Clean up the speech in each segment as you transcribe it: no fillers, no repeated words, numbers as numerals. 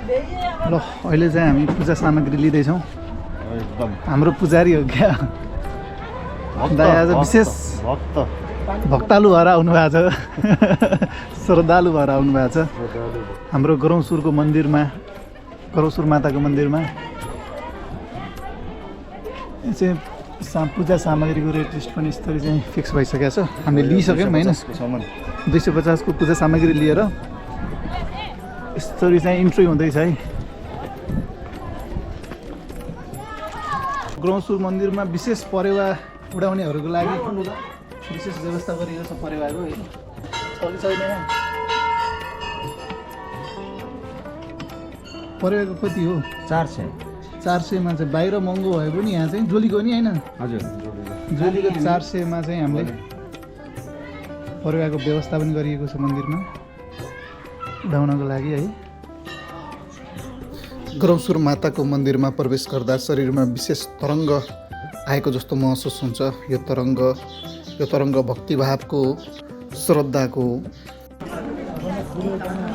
ल अहिले चाहिँ हामी पूजा सामग्री लिँदैछौँ। एकदम हाम्रो पुजारी हो क्या दाइ आज विशेष भक्तालु भएर आउनु भएको छ श्रद्धालु भएर आउनु भएको छ हाम्रो गरौँसुरको मन्दिरमा, गरौँसुर माताको मन्दिरमा। यो चाहिँ पूजा सामग्रीको रेट लिस्ट पनि यसरी चाहिँ फिक्स भइसकेको छ। हामीले लिइसक्यौँ होइन, 250 को पूजा सामग्री लिएर यसरी चाहिँ इन्ट्री हुँदैछ है। गरौँसुर मन्दिरमा विशेष परेवा उडाउनेहरूको लागि विशेष व्यवस्था गरिएको छ परेवाको होइन। छैन परेवाको कति हो? 400 चाहिँ बाहिर महँगो भए पनि यहाँ चाहिँ जोलीको नि होइन हजुर, जोलीको 400 चाहिँ हामीले परेवाको व्यवस्था पनि गरिएको छ मन्दिरमा उडाउनको लागि है। गरौँसुर माताको मन्दिरमा प्रवेश गर्दा शरीरमा विशेष तरङ्ग आएको जस्तो महसुस हुन्छ। यो तरङ्ग भक्तिभावको, श्रद्धाको।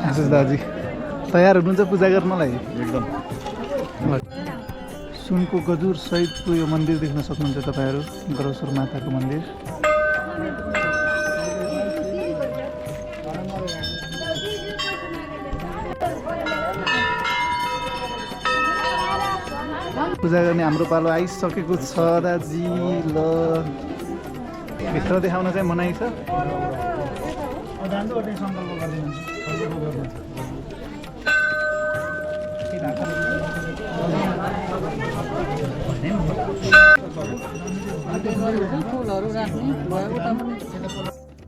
आशिष दाजी तयार हुनुहुन्छ पूजा गर्नलाई? एकदम। सुनको गजुर सहितको यो मन्दिर देख्न सक्नुहुन्छ तपाईँहरू, गरौँसुर माताको मन्दिर। पूजा गर्ने हाम्रो पालो आइसकेको छ दाजी। ल भित्र देखाउन चाहिँ मनाइ छ।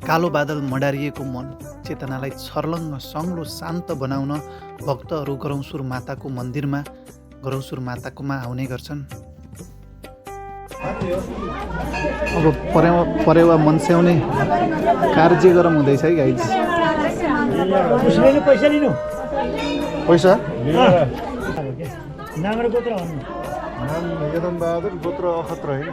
कालो बादल मडारिएको मन चेतनालाई छर्लङ्ग सङ्लो शान्त बनाउन भक्तहरू गरौँसुर माताको मन्दिरमा, गरौँसुर माताकोमा आउने गर्छन्। अब परेवा मन्स्याउने कार्य गरम हुँदैछ है गाइज। पैसा लिनु, पैसा नाम र गोत्र भन्नु। नाम यदम बहादुर, गोत्र अखत्र होइन।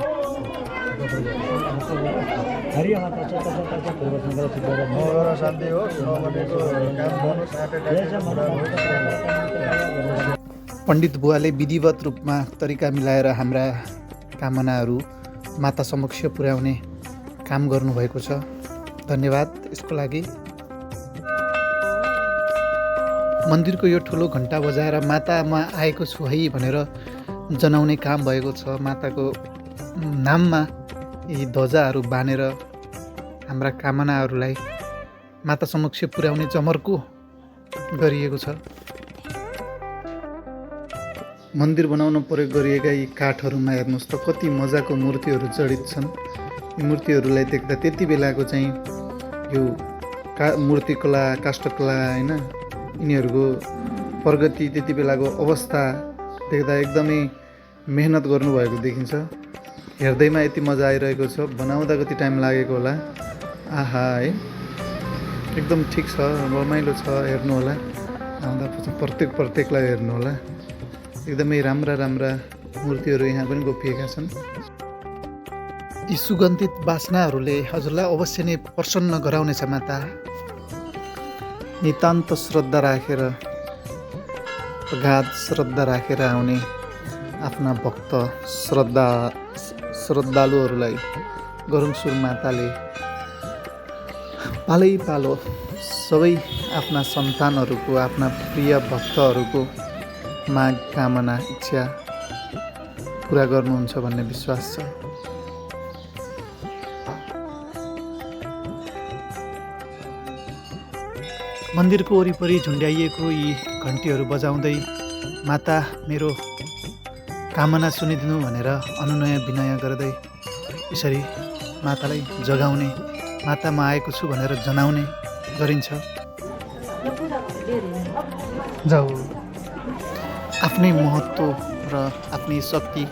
शान्ति हो नभनेको काम। पण्डित बुवाले विधिवत रूपमा तरिका मिलाएर हाम्रा कामनाहरू माता समक्ष पुर्याउने काम गर्नुभएको छ। धन्यवाद यसको लागि। मन्दिरको यो ठुलो घन्टा बजाएर मातामा आएको छु है भनेर जनाउने काम भएको छ। माताको नाममा यी ध्वजाहरू बानेर हाम्रा कामनाहरूलाई माता समक्ष पुर्याउने जमर्को गरिएको छ। मन्दिर बनाउन प्रयोग गरिएका यी काठहरूमा हेर्नुहोस् त कति मजाको मूर्तिहरू जडित छन्। यी मूर्तिहरूलाई देख्दा त्यति बेलाको चाहिँ यो मूर्तिकला, काष्ठकला होइन, यिनीहरूको प्रगति, त्यति बेलाको अवस्था देख्दा एकदमै मेहनत गर्नुभएको देखिन्छ। हेर्दैमा यति मजा आइरहेको छ, बनाउँदा कति टाइम लागेको होला। आहा है, एकदम ठिक छ, रमाइलो छ। हेर्नु होला, आउँदा प्रत्येकलाई हेर्नु होला। एकदमै राम्रा मूर्तिहरू यहाँ पनि गोपिएका छन्। यी सुगन्धित बासनाहरूले हजुरलाई अवश्य नै प्रसन्न गराउनेछ। माता नितान्त श्रद्धा राखेर, अगाध श्रद्धा राखेर आउने आफ्ना भक्त श्रद्धालुहरूलाई गरौँसुर माताले पालो सबै आफ्ना सन्तानहरूको, आफ्ना प्रिय भक्तहरूको माग, कामना, इच्छा पुरा गर्नुहुन्छ भन्ने विश्वास छ। मन्दिरको वरिपरि झुन्ड्याइएको यी घन्टीहरू बजाउँदै माता मेरो कामना सुनिदिनु भनेर अनुनय विनय गर्दै यसरी मातालाई जगाउने, मातामा आएको छु भनेर जनाउने गरिन्छ। जाऊ आफ्नै महत्त्व र आफ्नै शक्ति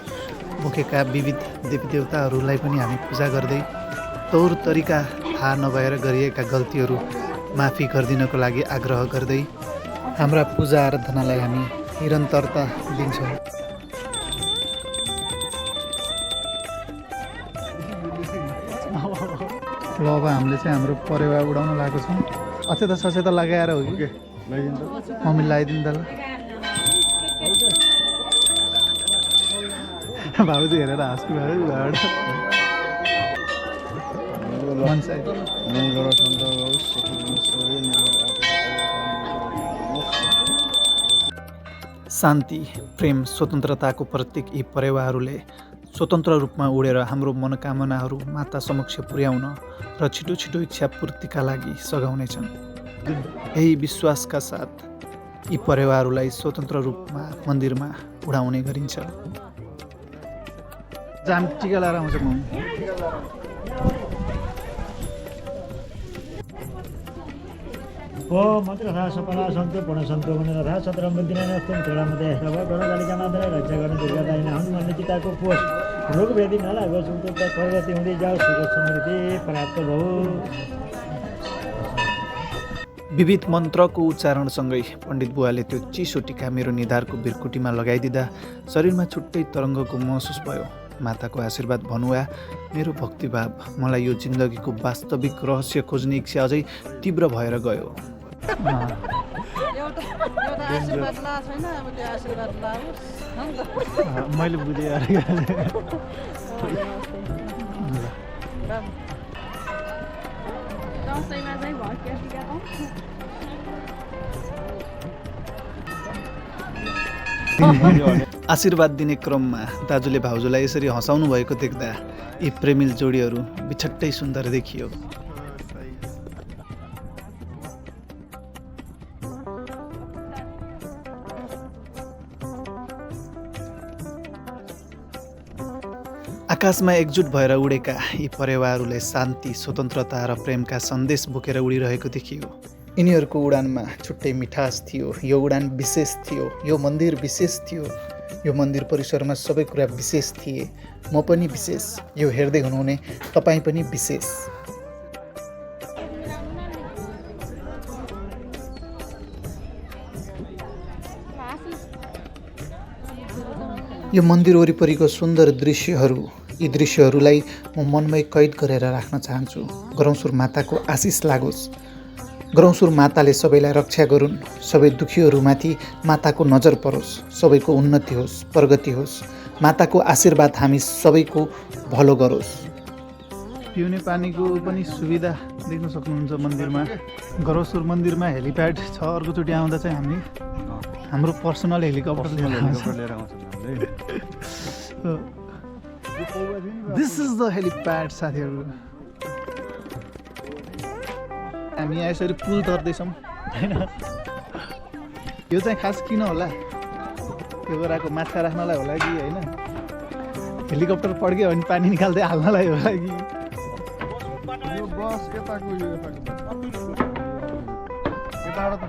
बोकेका विविध देवीदेवताहरूलाई पनि हामी पूजा गर्दै तौर तरिका थाहा नभएर गरिएका गल्तीहरू माफी गरिदिनको लागि आग्रह गर्दै हाम्रा पूजा आराधनालाई हामी निरन्तरता दिन्छौँ। ल अब हामीले चाहिँ हाम्रो परेवा उडाउन लागेको छौँ। अचेता सचेता लगाएर हो कि मम्मी लगाइदिनु त ल। भाउजू हेरेर हाँस्नु भयो उहाँबाट मन साइड शान्ति प्रेम स्वतन्त्रताको प्रतीक यी परेवाहरूले स्वतन्त्र रूपमा उडेर हाम्रो मनोकामनाहरू माता समक्ष पुर्याउन र छिटो छिटो इच्छा पूर्तिका लागि सघाउनेछन्। यही विश्वासका साथ यी परेवाहरूलाई स्वतन्त्र रूपमा मन्दिरमा उडाउने गरिन्छ। जाम टिका लगाएर आउँछ म मन्त्र रथा सपला सन्तो पूर्ण सन्तो भनेर रथा सत्रम दिनानस्तम क्रीडामध्ये रव गणकालिका मातालाई रक्षा गर्ने दुर्गादायिनी हनुमानले चिताको पोष रोग व्याधि नलागोस् उनको प्रगति हुँदै जाओस् सुख समृद्धि प्राप्त होस्। विविध मन्त्रको उच्चारणसँगै पण्डित बुवाले त्यो चिसो टिका मेरो निधारको बिर्कुटीमा लगाइदिँदा शरीरमा छुट्टै तरङ्गको महसुस भयो। माताको आशीर्वाद भनु वा मेरो भक्तिभाव मलाई यो जिन्दगीको वास्तविक रहस्य खोज्ने इच्छा अझै तीव्र भएर गयो। मैले बुझेँ आशीर्वाद दिने क्रममा दाजुले भाउजूलाई यसरी हँसाउनु भएको देख्दा यी प्रेमिल जोडीहरू बिछट्टै सुन्दर देखियो। आकाशमा एकजुट भएर उडेका यी परेवाहरूले शान्ति स्वतन्त्रता र प्रेमका सन्देश बोकेर उडिरहेको देखियो। यिनीहरूको उडानमा छुट्टै मिठास थियो। यो उडान विशेष थियो। यो मन्दिर विशेष थियो। यो मन्दिर परिसरमा सबै कुरा विशेष थिए। म पनि विशेष। यो हेर्दै हुनुहुने तपाईँ पनि विशेष। यो मन्दिर वरिपरिको सुन्दर दृश्यहरू, यी दृश्यहरूलाई म मनमै कैद गरेर राख्न चाहन्छु। गरौँसुर माताको आशिष लागोस्। गरौँसुर माताले सबैलाई रक्षा गरून्। सबै दुखीहरूमाथि माताको नजर परोस्। सबैको उन्नति होस्, प्रगति होस्। माताको आशीर्वाद हामी सबैको भलो गरोस्। पिउने पानीको पनि सुविधा देख्न सक्नुहुन्छ मन्दिरमा। गरौँसुर मन्दिरमा हेलिप्याड छ। अर्कोचोटि आउँदा चाहिँ हाम्रो पर्सनल हेलिकप्टर लिएर आउँछ। दिस इज द हेलिप्याड साथीहरू। हामी यहाँ यसरी पुल तर्दैछौँ होइन। यो चाहिँ खास किन होला, त्यो गराएको माछा राख्नलाई होला कि होइन, हेलिकप्टर पड्क्यो भने पानी निकाल्दै हाल्नलाई होला कि। यो बस यताको यो यताबाट त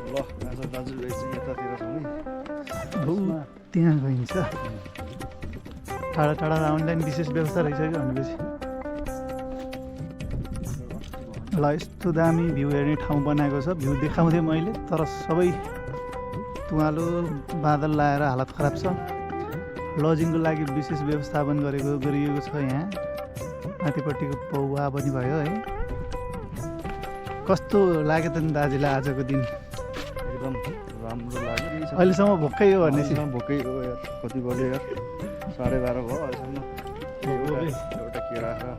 ल आज दाजुभाइ चाहिँ यतातिर छ नि। त्यहाँ गइन्छ। टाढा टाढा अनलाइन विशेष व्यवस्था रहेछ कि भनेपछि ल यस्तो दामी भ्यू हेर्ने ठाउँ बनाएको छ। भ्यू देखाउँथेँ मैले, तर सबै तुवालो बादल लाएर हालत खराब छ। लजिङको लागि विशेष व्यवस्थापन गरिएको छ। यहाँ माथिपट्टिको पौवा पनि भयो है। कस्तो लाग्यो त नि दाजुलाई आजको दिन? एकदम राम्रो लाग्यो। अहिलेसम्म भोकै हो भनेपछि भोकै हो यार। कति बज्यो यार? 12:30 भयो अहिलेसम्म। एउटा केरा र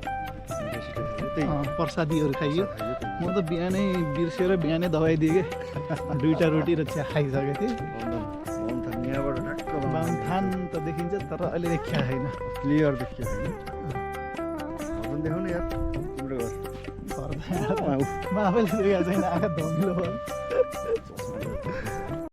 प्रसादीहरू खाइयो। म त बिहानै बिर्सेर बिहानै दबाई दिएँ कि 2टा रोटी र चिया खाइसकेको थिएँ। बामथान त देखिन्छ तर अहिले देखिया छैन। क्लियर देखियो होइन? देखाउनु यार तिम्रो घर। म आफैले देखाएको छैन, आँखा धमिलो भयो।